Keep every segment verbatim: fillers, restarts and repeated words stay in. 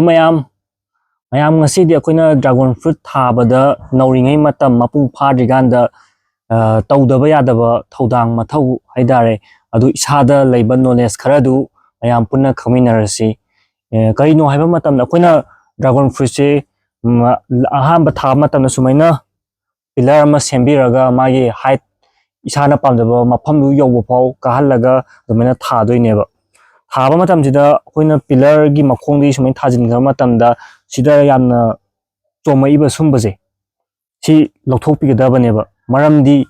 ꯃꯌꯥꯝ ꯃꯌꯥꯝ, ꯉꯁꯤꯗꯤ ꯑꯩꯈꯣꯏꯅ dragon fruit ꯊꯥꯕꯗ ꯅꯧꯔꯤꯉꯩ ꯃꯇꯝ, ꯃꯄꯨꯡ ꯐꯥꯗ꯭ꯔꯤꯀꯥꯟꯗ, ꯑ, ꯇꯧꯗꯕ ꯌꯥꯗꯕ ꯊꯧꯗꯥꯡ, ꯃꯊꯧ ꯍꯥꯏꯇꯥꯔꯦ, ꯑꯗꯨ ꯏꯁꯥꯗ ꯂꯩꯕ knowledge ꯈꯔ ꯑꯗꯨ ꯃꯌꯥꯝ ꯄꯨꯟꯅ ꯈꯪꯃꯤꯟꯅꯔꯁꯤ꯫ ꯑꯦ, ꯀꯔꯤꯅꯣ ꯍꯥꯏꯕ ꯃꯇꯝꯗ, ꯑꯩꯈꯣꯏꯅ dragon fruitꯁꯦ, ꯎꯝ, ꯑꯍꯥꯟꯕ ꯊꯥꯕ ꯃꯇꯝꯗ ꯁꯨꯃꯥꯏꯅ pillar ꯑꯃ ꯁꯦꯝꯕꯤꯔꯒ, ꯃꯥꯒꯤ height, ꯏꯁꯥꯅ ꯄꯥꯝꯖꯕ ꯃꯐꯝꯗꯨ ꯌꯧꯕ ꯐꯥꯎ ꯀꯥꯍꯜꯂꯒ ꯑꯗꯨꯃꯥꯏꯅ ꯊꯥꯗꯣꯏꯅꯦꯕ꯫ ꯊꯥꯕ ꯃꯇꯝꯁꯤꯗ ꯑꯩꯈꯣꯏꯅ pillarꯒꯤ ꯃꯈꯣꯡꯗꯒꯤ ꯁꯨꯃꯥꯏꯅ ꯊꯥꯖꯤꯟꯈ꯭ꯔꯕ ꯃꯇꯝꯗ, ꯁꯤꯗ ꯌꯥꯝꯅ ꯆꯣꯝꯃꯛꯏꯕ ꯁꯨꯝꯕꯁꯦ, ꯁꯤ ꯂꯧꯊꯣꯛꯄꯤꯒꯗꯕꯅꯦꯕ꯫ ꯃꯔꯝꯗꯤ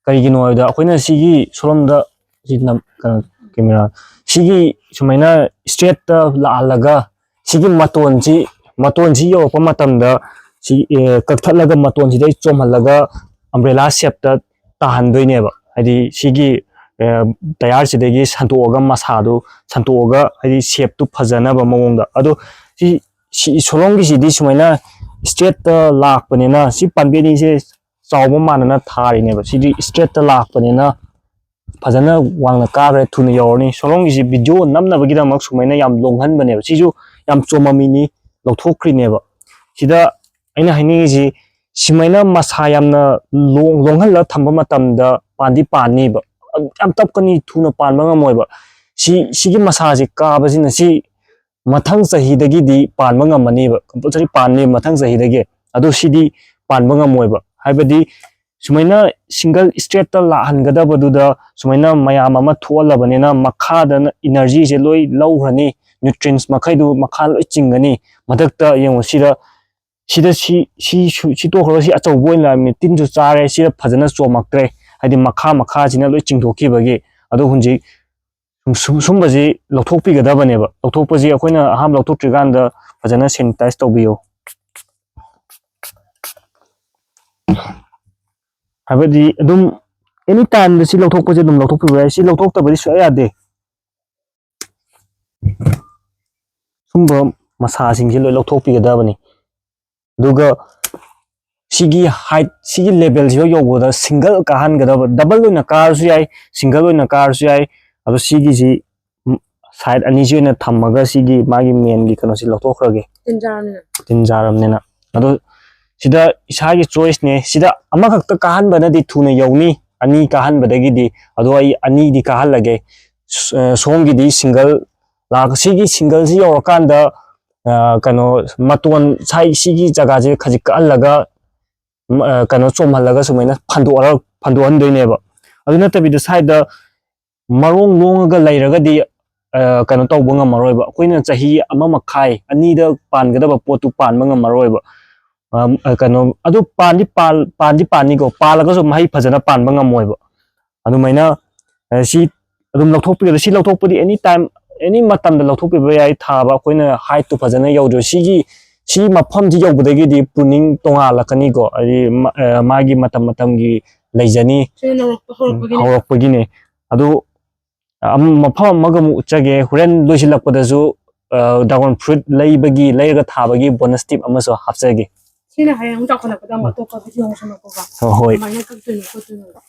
ꯀꯔꯤꯒꯤꯅꯣ ꯍꯥꯏꯕꯗ, ꯑꯩꯈꯣꯏꯅ ꯁꯤꯒꯤ ꯁꯣꯂꯣꯝꯗ, ꯁꯤ ꯅꯝ-, ꯀꯩꯅꯣ, camera, ꯁꯤꯒꯤ ꯁꯨꯃꯥꯏꯅ straightꯇ ꯂꯥꯛꯍꯜꯂꯒ, ꯁꯤꯒꯤ ꯃꯇꯣꯟꯁꯤ, ꯃꯇꯣꯟꯁꯤ ꯌꯧꯔꯛꯄ ꯃꯇꯝꯗ, ꯁꯤ, ꯑꯦ, ꯀꯛꯊꯠꯂꯒ, ꯃꯇꯣꯟꯁꯤꯗꯩ ꯆꯣꯝꯍꯜꯂꯒ umbrella shapeꯇ ꯇꯥꯍꯟꯗꯣꯏꯅꯦꯕ꯫ ꯍꯥꯏꯗꯤ ꯁꯤꯒꯤ, ꯑꯦ, tyreꯁꯤꯗꯒꯤ ꯁꯟꯇꯣꯛꯑꯒ, ꯃꯁꯥꯗꯨ ꯁꯟꯇꯣꯛꯑꯒ, ꯍꯥꯏꯗꯤ shapeꯇꯨ ꯐꯖꯅꯕ ꯃꯑꯣꯡꯗ꯫ ꯑꯗꯣ ꯁꯤ, ꯁꯤ ꯁꯣꯂꯣꯝꯒꯤꯁꯤꯗꯤ ꯁꯨꯃꯥꯏꯅ straightꯇ ꯂꯥꯛꯄꯅꯤꯅ, ꯁꯤ ꯄꯥꯝꯕꯤ ꯑꯅꯤꯁꯦ ꯆꯥꯎꯕ ꯃꯥꯟꯅꯅ ꯊꯥꯔꯤꯅꯦꯕ꯫ ꯁꯤꯗꯤ straightꯇ ꯂꯥꯛꯄꯅꯤꯅ ꯐꯖꯅ ꯋꯥꯡꯅ ꯀꯥꯈ꯭ꯔꯦ, ꯊꯨꯅ ꯌꯧꯔꯅꯤ꯫ ꯁꯣꯂꯣꯝꯒꯤꯁꯤ video ꯅꯝꯅꯕꯒꯤꯗꯃꯛ ꯁꯨꯃꯥꯏꯅ ꯌꯥꯝ ꯂꯣꯡꯍꯟꯕꯅꯦꯕ꯫ ꯁꯤꯁꯨ ꯌꯥꯝ ꯆꯣꯝꯃꯝꯃꯤꯅꯤ, ꯂꯧꯊꯣꯛꯈ꯭ꯔꯤꯅꯦꯕ꯫ ꯁꯤꯗ ꯑꯩꯅ ꯍꯥꯏꯅꯤꯡꯉꯤꯁꯤ, ꯁꯨꯃꯥꯏꯅ ꯃꯁꯥ ꯌꯥꯝꯅ ꯂꯣꯡ-, ꯂꯣꯡꯍꯜꯂꯒ ꯊꯝꯕ ꯃꯇꯝꯗ ꯄꯥꯟꯗꯤ ꯄꯥꯟꯅꯤꯕ, ꯌꯥꯝ ꯇꯞꯀꯅꯤ, ꯊꯨꯅ ꯄꯥꯟꯕ ꯉꯝꯃꯣꯏꯕ꯫ ꯁꯤ, ꯁꯤꯒꯤ ꯃꯁꯥꯁꯤ ꯀꯥꯕꯁꯤꯅ ꯁꯤ ꯃꯊꯪ ꯆꯍꯤꯗꯒꯤꯗꯤ ꯄꯥꯟꯕ ꯉꯝꯃꯅꯤꯕ, compulsory ꯄꯥꯟꯅꯤ ꯃꯊꯪ ꯆꯍꯤꯗꯒꯤ꯫ ꯑꯗꯣ ꯁꯤꯗꯤ ꯄꯥꯟꯕ ꯉꯝꯃꯣꯏꯕ, ꯍꯥꯏꯕꯗꯤ ꯁꯨꯃꯥꯏꯅ single straightꯇ ꯂꯥꯛꯍꯟꯒꯗꯕꯗꯨꯗ ꯁꯨꯃꯥꯏꯅ ꯃꯌꯥꯝ ꯑꯃ ꯊꯣꯛꯍꯜꯂꯕꯅꯤꯅ, ꯃꯈꯥꯗꯅ energyꯁꯦ ꯂꯣꯏ ꯂꯧꯈ꯭ꯔꯅꯤ, nutrients ꯃꯈꯩꯗꯨ ꯃꯈꯥ ꯂꯣꯏ ꯆꯤꯡꯒꯅꯤ꯫ ꯃꯊꯛꯇ ꯌꯦꯡꯉꯣ, ꯁꯤꯗ, ꯁꯤꯗ ꯁꯤ, ꯁꯤ ꯁꯨ-, ꯁꯤ ꯇꯣꯛꯈ꯭ꯔꯒ ꯁꯤ ꯑꯆꯧꯕ ꯑꯣꯏꯅ ꯂꯥꯛꯑꯕꯅꯤ, ꯇꯤꯟꯁꯨ ꯆꯥꯔꯦ, ꯁꯤꯗ ꯐꯖꯅ ꯆꯣꯝꯃꯛꯇ꯭ꯔꯦ, ꯍꯥꯏꯗꯤ ꯃꯈꯥ ꯃꯈꯥꯁꯤꯅ ꯂꯣꯏ ꯆꯤꯡꯊꯣꯛꯈꯤꯕꯒꯤ꯫ ꯑꯗꯣ ꯍꯧꯖꯤꯛ ꯁꯨꯝ-, ꯁꯨꯝ-, ꯁꯨꯝꯕꯁꯤ ꯂꯧꯊꯣꯛꯄꯤꯒꯗꯕꯅꯦꯕ꯫ ꯂꯧꯊꯣꯛꯄꯁꯤ ꯑꯩꯈꯣꯏꯅ ꯑꯍꯥꯟꯕ ꯂꯧꯊꯣꯛꯇ꯭ꯔꯤꯀꯥꯟꯗ ꯐꯖꯅ sanitize ꯇꯧꯕꯤꯌꯨ꯫ ꯍꯥꯏꯕꯗꯤ ꯑꯗꯨꯝ any timeꯗ ꯁꯤ ꯂꯧꯊꯣꯛꯄꯁꯦ ꯑꯗꯨꯝ ꯂꯧꯊꯣꯛꯄꯤꯕ ꯌꯥꯏ, ꯁꯤ ꯂꯧꯊꯣꯛꯇꯕꯗꯤ ꯁꯨꯡꯌꯥ ꯌꯥꯗꯦ꯫ ꯁꯨꯝꯕ ꯃꯁꯥꯁꯤꯡꯁꯦ ꯂꯣꯏ ꯂꯧꯊꯣꯛꯄꯤꯒꯗꯕꯅꯤ꯫ ꯑꯗꯨꯒ ꯁꯤꯒꯤ height, ꯁꯤꯒꯤ levelꯁꯤꯐꯥꯎ ꯌꯧꯕꯗ single ꯀꯥꯍꯟꯒꯗꯕ, double ꯑꯣꯏꯅ ꯀꯥꯔꯁꯨ ꯌꯥꯏ, single ꯑꯣꯏꯅ ꯀꯥꯔꯁꯨ ꯌꯥꯏ꯫ ꯑꯗꯣ ꯁꯤꯒꯤꯁꯤ, ꯎꯝ, ꯁꯥꯏꯠ ꯑꯅꯤꯁꯤ ꯑꯣꯏꯅ ꯊꯝꯃꯒ ꯁꯤꯒꯤ ꯃꯥꯒꯤ ꯃꯦꯟꯒꯤ ꯀꯩꯅꯣꯁꯤ ꯂꯧꯊꯣꯛꯈ꯭ꯔꯒꯦ꯫ ꯇꯤꯟ ꯆꯥꯔꯕꯅꯤꯅ꯫ ꯇꯤꯟ ꯆꯥꯔꯕꯅꯤꯅ꯫ ꯑꯗꯣ ꯁꯤꯗ ꯏꯁꯥꯒꯤ ꯆꯣꯏꯁꯅꯦ꯫ ꯁꯤꯗ ꯑꯃꯈꯛꯇ ꯀꯥꯍꯟꯕꯅꯗꯤ ꯊꯨꯅ ꯌꯧꯅꯤ, ꯑꯅꯤ ꯀꯥꯍꯟꯕꯗꯒꯤꯗꯤ꯫ ꯑꯗꯣ ꯑꯩ ꯑꯅꯤꯗꯤ ꯀꯥꯍꯜꯂꯒꯦ꯫ ꯁ-, ꯑ, ꯁꯣꯝꯒꯤꯗꯤ ꯁꯤꯡꯒꯜ ꯂꯥꯛ-, ꯁꯤꯒꯤ ꯁꯤꯡꯒꯜꯁꯤ ꯌꯧꯔꯀꯥꯟꯗ, ꯑ, ꯀꯩꯅꯣ, ꯃꯇꯣꯟ ꯁꯥꯏ ꯁꯤꯒꯤ ꯖꯒꯥꯁꯦ ꯈꯖꯤꯛ ꯀꯛꯍꯜꯂꯒ, ꯃ-, ꯑ, ꯀꯩꯅꯣ ꯆꯣꯝꯍꯜꯂꯒ ꯁꯨꯃꯥꯏꯅ ꯐꯟꯗꯣꯛꯑ-, ꯐꯟꯗꯣꯛꯍꯟꯗꯣꯏꯅꯦꯕ꯫ ꯑꯗꯨ ꯅꯠꯇꯕꯤꯗ ꯁꯥꯏꯗ ꯃꯔꯣꯡ ꯂꯣꯡꯉꯒ ꯂꯩꯔꯒꯗꯤ, ꯑ, ꯀꯩꯅꯣ ꯇꯧꯕ ꯉꯝꯃꯔꯣꯏꯕ꯫ ꯑꯩꯈꯣꯏꯅ ꯆꯍꯤ ꯑꯃ ꯃꯈꯥꯏ, ꯑꯅꯤꯗ ꯄꯥꯟꯒꯗꯕ ꯄꯣꯠꯇꯨ ꯄꯥꯟꯕ ꯉꯝꯃꯔꯣꯏꯕ꯫ ꯑ, ꯑ, ꯀꯩꯅꯣ, ꯑꯗꯨ ꯄꯥꯟꯗꯤ ꯄꯥꯜ-, ꯄꯥꯟꯗꯤ ꯄꯥꯟꯅꯤꯀꯣ, ꯄꯥꯜꯂꯒꯁꯨ ꯃꯍꯩ ꯐꯖꯅ ꯄꯥꯟꯕ ꯉꯝꯃꯣꯏꯕ꯫ ꯑꯗꯨꯃꯥꯏꯅ, ꯑ, ꯁꯤ ꯑꯗꯨꯝ ꯂꯧꯊꯣꯛꯄꯤꯒꯗ-, ꯁꯤ ꯂꯧꯊꯣꯛꯄꯗꯤ ꯑꯦꯅꯤ ꯇꯥꯏꯝ, ꯑꯦꯅꯤ ꯃꯇꯝꯗ ꯂꯧꯊꯣꯛꯄꯤꯕ ꯌꯥꯏ꯫ ꯊꯥꯕ ꯑꯩꯈꯣꯏꯅ ꯍꯥꯏꯠꯇꯨ ꯐꯖꯅ ꯌꯧꯗ꯭ꯔꯣ, ꯁꯤꯒꯤ, ꯁꯤ ꯃꯐꯝꯁꯤ ꯌꯧꯕꯗꯒꯤꯗꯤ ꯄ꯭ꯔꯨꯅꯤꯡ ꯇꯣꯉꯥꯜꯂꯛꯀꯅꯤꯀꯣ, ꯍꯥꯏꯗꯤ ꯃ-, ꯑ, ꯃꯥꯒꯤ ꯃꯇꯝ ꯃꯇꯝꯒꯤ ꯂꯩꯖꯅꯤ꯫ ꯁꯤꯅ ꯍꯧꯔꯛꯄ-, ꯍꯧꯔꯛꯄꯒꯤꯅꯦ꯫ ꯍꯧꯔꯛꯄꯒꯤꯅꯦ꯫ ꯑꯗꯨ ꯑꯃ-, ꯃꯐꯝ ꯑꯃꯒ ꯑꯃꯨꯛ ꯎꯠꯆꯒꯦ꯫ ꯍꯣꯔꯦꯟ ꯂꯣꯏꯁꯤꯜꯂꯛꯄꯗꯁꯨ, ꯑ, dragon fruit ꯂꯩꯕꯒꯤ, ꯂꯩꯔꯒ ꯊꯥꯕꯒꯤ bonus tip ꯑꯃꯁꯨ ꯍꯥꯞꯆꯒꯦ꯫ ꯁꯤꯅ ꯍꯌꯦꯡ ꯑꯃꯨꯛ ꯆꯥꯎꯈꯠꯂꯛꯄꯗ ꯑꯃꯨꯛ ꯑꯇꯣꯞꯄ video ꯑꯃꯨꯛ ꯁꯦꯝꯃꯛꯄꯀꯣ꯫ ꯍꯣꯏ, ꯍꯣꯏ꯫ ꯀꯃꯥꯏꯅ ꯀꯛꯇꯣꯏꯅꯣ ꯈꯣꯠꯇꯣꯏꯅꯣꯗꯣ꯫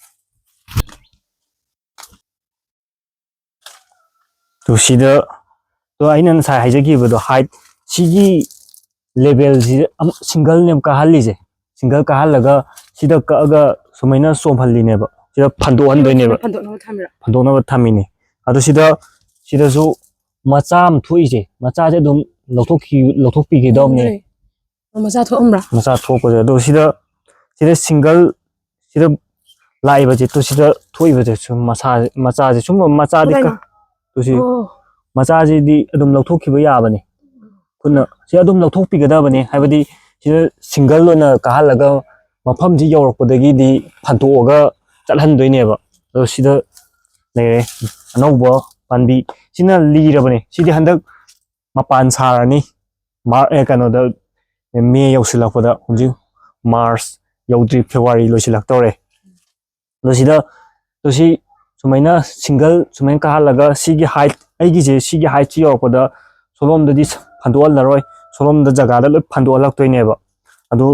ꯇꯨ ꯁꯤꯗ, ꯇꯨ ꯑꯩꯅ ꯉꯁꯥꯏ ꯍꯥꯏꯖꯈꯤꯕꯗꯣ, ꯍꯥꯏꯠ, ꯁꯤꯒꯤ ꯂꯦꯚꯦꯜꯁꯤ ꯑꯃ ꯁꯤꯡꯒꯜꯅꯦꯕ ꯀꯥꯍꯜꯂꯤꯁꯦ꯫ ꯁꯤꯡꯒꯜ ꯀꯥꯍꯜꯂꯒ ꯁꯤꯗ ꯀꯛꯑꯒ ꯁꯨꯃꯥꯏꯅ ꯆꯣꯝꯍꯜꯂꯤꯅꯦꯕ꯫ ꯁꯤꯗ ꯐꯟꯗꯣꯛꯍꯟꯗꯣꯏꯅꯦꯕ꯫ ꯐꯟꯗꯣꯛꯅꯕ ꯊꯝꯃꯤꯔꯥ? ꯐꯟꯗꯣꯛꯅꯕ ꯊꯝꯃꯤꯅꯦ꯫ ꯑꯗꯣ ꯁꯤꯗ, ꯁꯤꯗꯁꯨ ꯃꯆꯥ ꯑꯃ ꯊꯣꯛꯏꯁꯦ, ꯃꯆꯥꯁꯦ ꯑꯗꯨꯝ ꯂꯧꯊꯣꯛꯈꯤ-, ꯂꯧꯊꯣꯛꯄꯤꯒꯗꯕꯅꯦ꯫ ꯎꯝ꯫ ꯃꯆꯥ ꯊꯣꯛꯑꯝꯕ꯭ꯔꯥ? ꯃꯆꯥ ꯊꯣꯛꯄꯁꯦ꯫ ꯑꯗꯣ ꯁꯤꯗ, ꯁꯤꯗ ꯁꯤꯡꯒꯜ, ꯁꯤꯗ ꯂꯥꯛꯏꯕꯁꯦ, ꯇꯨ ꯁꯤꯗ ꯊꯣꯛꯏꯕꯁꯦ, ꯁꯨꯝ ꯃꯁꯥ, ꯃꯆꯥꯁꯦ, ꯁꯨꯝꯕ ꯃꯆꯥꯗꯤ ꯀ-, ꯀꯃꯥꯏꯅ? ꯇꯨ ꯁꯤ, ꯑꯣ꯫ ꯃꯆꯥꯁꯤꯗꯤ ꯑꯗꯨꯝ ꯂꯧꯊꯣꯛꯈꯤꯕ ꯌꯥꯕꯅꯤ꯫ ꯈꯨꯠꯅ ꯁꯤ ꯑꯗꯨꯝ ꯂꯧꯊꯣꯛꯄꯤꯒꯗꯕꯅꯤ꯫ ꯍꯥꯏꯕꯗꯤ ꯁꯤꯗ ꯁꯤꯡꯒꯜ ꯑꯣꯏꯅ ꯀꯥꯍꯜꯂꯒ ꯃꯐꯝꯁꯤ ꯌꯧꯔꯛꯄꯗꯒꯤꯗꯤ ꯐꯟꯇꯣꯛꯑꯒ ꯆꯠꯍꯟꯗꯣꯏꯅꯦꯕ꯫ ꯑꯗꯣ ꯁꯤꯗ ꯂꯩꯔꯦ ꯑꯅꯧꯕ ꯄꯥꯝꯕꯤ꯫ ꯁꯤꯅ ꯂꯤꯔꯕꯅꯤ꯫ ꯁꯤꯗꯤ ꯍꯟꯗꯛ ꯃꯄꯥꯟ ꯁꯥꯔꯅꯤ꯫ ꯃꯥꯔ-, ꯑꯦ, ꯀꯩꯅꯣꯗ, ꯃꯦ ꯌꯧꯁꯤꯜꯂꯛꯄꯗ, ꯍꯧꯖꯤꯛ ꯃꯥꯔꯆ ꯌꯧꯗ꯭ꯔꯤ, ꯐꯦꯕ꯭ꯔꯨꯋꯥꯔꯤ ꯂꯣꯏꯁꯤꯜꯂꯛꯇꯧꯔꯦ꯫ ꯑꯗꯣ ꯁꯤꯗ, ꯑꯗꯣ ꯁꯤ ꯁꯨꯃꯥꯏꯅ ꯁꯤꯡꯒꯜ ꯁꯨꯃꯥꯏꯅ ꯀꯥꯍꯜꯂꯒ ꯁꯤꯒꯤ ꯍꯥꯏꯠ, ꯑꯩꯒꯤꯁꯦ ꯁꯤꯒꯤ ꯍꯥꯏꯠꯁꯤ ꯌꯧꯔꯛꯄꯗ ꯁꯣꯂꯣꯝꯗꯗꯤ ꯐꯟꯗꯣꯛꯍꯜꯂꯔꯣꯏ, ꯁꯣꯂꯣꯝꯗ ꯖꯒꯥꯗ ꯂꯣꯏ ꯐꯟꯗꯣꯛꯍꯜꯂꯛꯇꯣꯏꯅꯦꯕ꯫ ꯑꯗꯨ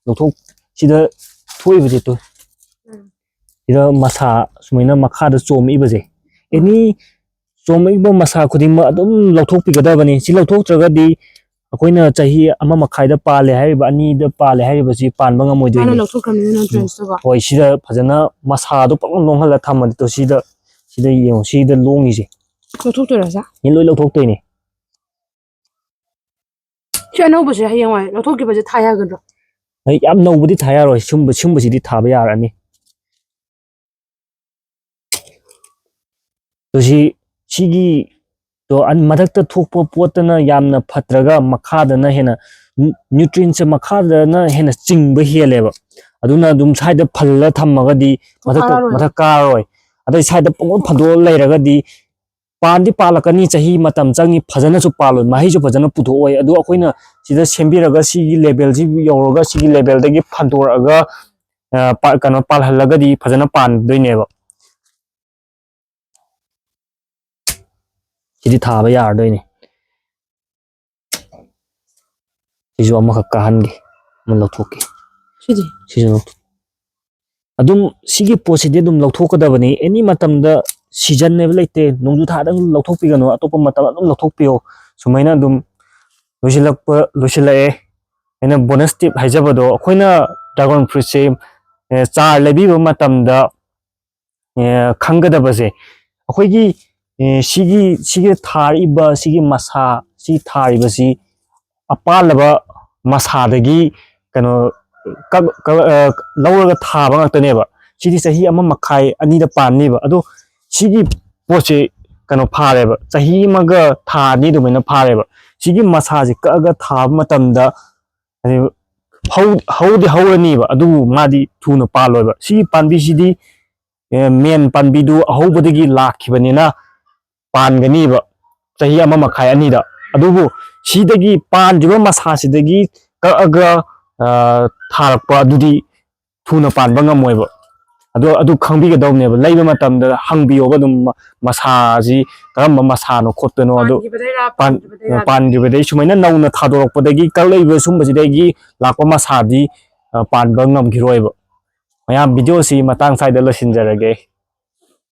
ꯂꯧꯊꯣꯛ-, ꯁꯤꯗ ꯊꯣꯛꯏꯕꯁꯦ ꯇꯨ-, ꯎꯝ꯫ ꯁꯤꯗ ꯃꯁꯥ ꯁꯨꯃꯥꯏꯅ ꯃꯈꯥꯗ ꯆꯣꯝꯃꯛꯏꯕꯁꯦ, ꯑꯦꯅꯤ ꯆꯣꯡꯉꯛꯏꯕ ꯃꯁꯥ ꯈꯨꯗꯤꯡꯃꯛ ꯑꯗꯨꯝ ꯂꯧꯊꯣꯛꯄꯤꯒꯗꯕꯅꯤ꯫ ꯁꯤ ꯂꯧꯊꯣꯛꯇ꯭ꯔꯒꯗꯤ ꯑꯩꯈꯣꯏꯅ ꯆꯍꯤ ꯑꯃ ꯃꯈꯥꯏꯗ ꯄꯥꯜꯂꯦ ꯍꯥꯏꯔꯤꯕ, ꯑꯅꯤꯗ ꯄꯥꯜꯂꯦ ꯍꯥꯏꯔꯤꯕꯁꯤ ꯄꯥꯟꯕ ꯃꯥꯅ ꯉꯝꯃꯣꯏꯗꯣꯏꯅꯤ꯫ ꯂꯧꯊꯣꯛꯈ꯭ꯔꯕꯅꯤꯅ ꯅꯠꯇ꯭ꯔꯣ? ꯍꯣꯏ, ꯁꯤꯗ ꯐꯖꯅ ꯃꯁꯥꯗꯣ ꯄꯪꯂꯣꯡ ꯂꯣꯡꯍꯜꯂ ꯊꯝꯃꯗꯤ, ꯇꯣ, ꯁꯤꯗ, ꯁꯤꯗ ꯌꯦꯡꯉꯣ, ꯁꯤꯗ ꯂꯣꯡꯉꯤꯁꯦ꯫ ꯂꯧꯊꯣꯛꯇꯣꯏꯔꯥ ꯁꯦ? ꯁꯤ ꯂꯣꯏ ꯂꯧꯊꯣꯛꯇꯣꯏꯅꯦ꯫ ꯁꯤ ꯑꯅꯧꯕꯁꯦ ꯍꯌꯦꯡꯋꯥꯏ ꯂꯧꯊꯣꯛꯈꯤꯕꯁꯦ ꯊꯥ ꯌꯥꯒꯗ꯭ꯔꯣ? ꯑꯩ ꯌꯥꯝ ꯅꯧꯕꯗꯤ ꯊꯥ ꯌꯥꯔꯣꯏ, ꯁꯨꯝꯕ, ꯁꯨꯝꯕꯁꯤꯗꯤ ꯊꯥꯕ ꯌꯥꯔꯅꯤ꯫ ꯑꯗꯨ ꯁꯤ, ꯁꯤꯒꯤ ꯇꯣ ꯑꯟ-, ꯃꯊꯛꯇ ꯊꯣꯛꯄ ꯄꯣꯠꯇꯅ ꯌꯥꯝꯅ ꯐꯠꯇ꯭ꯔꯒ ꯃꯈꯥꯗꯅ ꯍꯦꯟꯅ ꯅ꯭ꯌꯨ-, nutrientꯁꯦ ꯃꯈꯥꯗꯅ ꯍꯦꯟꯅ ꯆꯤꯡꯕ ꯍꯦꯜꯂꯦꯕ꯫ ꯑꯗꯨꯅ ꯑꯗꯨꯝ ꯁ꯭ꯋꯥꯏꯗ ꯐꯜꯂ ꯊꯝꯃꯒꯗꯤ ꯃꯊꯛꯇ, ꯀꯥꯔꯔꯣꯏ꯫ ꯃꯊꯛ ꯀꯥꯔꯔꯣꯏ꯫ ꯑꯗꯩ ꯁ꯭ꯋꯥꯏꯗ ꯄꯨꯡꯐꯝ ꯐꯟꯗꯣꯛꯑ ꯂꯩꯔꯒꯗꯤ ꯄꯥꯟꯗꯤ ꯄꯥꯜꯂꯛꯀꯅꯤ, ꯆꯍꯤ ꯃꯇꯝ ꯆꯪꯉꯤ, ꯐꯖꯅꯁꯨ ꯄꯥꯜꯂꯣꯏ, ꯃꯍꯩꯁꯨ ꯐꯖꯅ ꯄꯨꯊꯣꯛꯑꯣꯏ꯫ ꯑꯗꯨ ꯑꯩꯈꯣꯏꯅ ꯁꯤꯗ ꯁꯦꯝꯕꯤꯔꯒ ꯁꯤꯒꯤ levelꯁꯤ ꯌꯧꯔꯒ ꯁꯤꯒꯤ levelꯗꯒꯤ ꯐꯟꯗꯣꯔꯛꯑꯒ, ꯑ, ꯄꯥ-, ꯀꯩꯅꯣ ꯄꯥꯜꯍꯜꯂꯒꯗꯤ ꯐꯖꯅ ꯄꯥꯟꯗꯣꯏꯅꯦꯕ꯫ ꯁꯤꯗꯤ ꯊꯥꯕ ꯌꯥꯔꯗꯣꯏꯅꯦ꯫ ꯁꯤꯁꯨ ꯑꯃꯈꯛ ꯀꯥꯍꯟꯒꯦ, ꯑꯃ ꯂꯧꯊꯣꯛꯀꯦ꯫ ꯁꯤꯗꯤ? ꯁꯤꯁꯨ ꯂꯧꯊꯣꯛ-, ꯑꯗꯨꯝ ꯁꯤꯒꯤ ꯄꯣꯠꯁꯤꯗꯤ ꯑꯗꯨꯝ ꯂꯧꯊꯣꯛꯀꯗꯕꯅꯤ꯫ Any ꯃꯇꯝꯗ season ꯍꯥꯏꯕ ꯂꯩꯇꯦ, ꯅꯣꯡꯖꯨ ꯊꯥꯗꯪ ꯂꯧꯊꯣꯛꯄꯤꯒꯅꯨ, ꯑꯇꯣꯞꯄ ꯃꯇꯝ ꯑꯗꯨꯝ ꯂꯧꯊꯣꯛꯄꯤꯌꯣ꯫ ꯁꯨꯃꯥꯏꯅ ꯑꯗꯨꯝ ꯂꯣꯏꯁꯤꯜꯂꯛꯄ, ꯂꯣꯏꯁꯤꯜꯂꯛꯑꯦ꯫ ꯑꯩꯅ bonus tip ꯍꯥꯏꯖꯕꯗꯣ, ꯑꯩꯈꯣꯏꯅ dragon fruitꯁꯦ, ꯑꯦ, ꯆꯥꯔ ꯂꯩꯕꯤꯕ ꯃꯇꯝꯗ ꯑꯦ, ꯈꯪꯒꯗꯕꯁꯦ, ꯑꯩꯈꯣꯏꯒꯤ, ꯑꯦ, ꯁꯤꯒꯤ, ꯁꯤꯒꯤ ꯊꯥꯔꯤꯕ, ꯁꯤꯒꯤ ꯃꯁꯥ, ꯁꯤ ꯊꯥꯔꯤꯕꯁꯤ ꯑꯄꯥꯜꯂꯕ ꯃꯁꯥꯗꯒꯤ ꯀꯩꯅꯣ ꯀꯛ-, ꯀꯛ-, ꯑ, ꯂꯧꯔꯒ ꯊꯥꯕ ꯉꯥꯛꯇꯅꯦꯕ꯫ ꯁꯤꯗꯤ ꯆꯍꯤ ꯑꯃ ꯃꯈꯥꯏ, ꯑꯅꯤꯗ ꯄꯥꯟꯅꯤꯕ꯫ ꯑꯗꯣ ꯁꯤꯒꯤ ꯄꯣꯠꯁꯦ ꯀꯩꯅꯣ ꯐꯥꯔꯦꯕ, ꯆꯍꯤ ꯑꯃꯒ ꯊꯥ ꯑꯅꯤ ꯑꯗꯨꯃꯥꯏꯅ ꯐꯥꯔꯦꯕ꯫ ꯁꯤꯒꯤ ꯃꯁꯥꯁꯦ ꯀꯛꯑꯒ ꯊꯥꯕ ꯃꯇꯝꯗ, ꯍꯥꯏꯗꯤ, ꯍꯧ-, ꯍꯧꯗꯤ ꯍꯧꯔꯅꯤꯕ, ꯑꯗꯨꯕꯨ ꯃꯥꯗꯤ ꯊꯨꯅ ꯄꯥꯜꯂꯣꯏꯕ꯫ ꯁꯤꯒꯤ ꯄꯥꯝꯕꯤꯁꯤꯗꯤ ꯑꯦ, main ꯄꯥꯝꯕꯤꯗꯨ ꯑꯍꯧꯕꯗꯒꯤ ꯂꯥꯛꯈꯤꯕꯅꯤꯅ ꯄꯥꯟꯒꯅꯤꯕ ꯆꯍꯤ ꯑꯃ ꯃꯈꯥꯏ, ꯑꯅꯤꯗ꯫ ꯑꯗꯨꯕꯨ ꯁꯤꯗꯒꯤ ꯄꯥꯟꯗ꯭ꯔꯤꯕ ꯃꯁꯥꯁꯤꯗꯒꯤ ꯀꯛꯑꯒ, ꯑ, ꯊꯥꯔꯛꯄ ꯑꯗꯨꯗꯤ ꯊꯨꯅ ꯄꯥꯟꯕ ꯉꯝꯃꯣꯏꯕ꯫ ꯑꯗꯣ ꯑꯗꯨ ꯈꯪꯕꯤꯒꯗꯧꯕꯅꯦꯕ꯫ ꯂꯩꯕ ꯃꯇꯝꯗ ꯍꯪꯕꯤꯌꯣꯕ ꯑꯗꯨꯝ, ꯃ-, ꯃꯁꯥꯁꯤ ꯀꯔꯝꯕ ꯃꯁꯥꯅꯣ ꯈꯣꯠꯄꯅꯣ꯫ ꯑꯗꯣ ꯄꯥꯟꯈꯤꯕꯗꯩꯔꯥ, ꯄꯥꯟ-, ꯄꯥꯟꯗ꯭ꯔꯤꯕꯗꯩꯔꯥ? ꯄꯥꯟꯗ꯭ꯔꯤꯕꯗꯩ ꯁꯨꯃꯥꯏꯅ ꯅꯧꯅ ꯊꯥꯗꯣꯔꯛꯄꯗꯒꯤ ꯀꯛꯂꯛꯏꯕ ꯁꯨꯝꯕꯁꯤꯗꯒꯤ ꯂꯥꯛꯄ ꯃꯁꯥꯗꯤ, ꯑ, ꯄꯥꯟꯕ ꯉꯝꯈꯤꯔꯣꯏꯕ꯫ ꯃꯌꯥꯝ, videoꯁꯤ ꯃꯇꯥꯡ ꯁ꯭ꯋꯥꯏꯗ ꯂꯣꯏꯁꯤꯟꯖꯔꯒꯦ꯫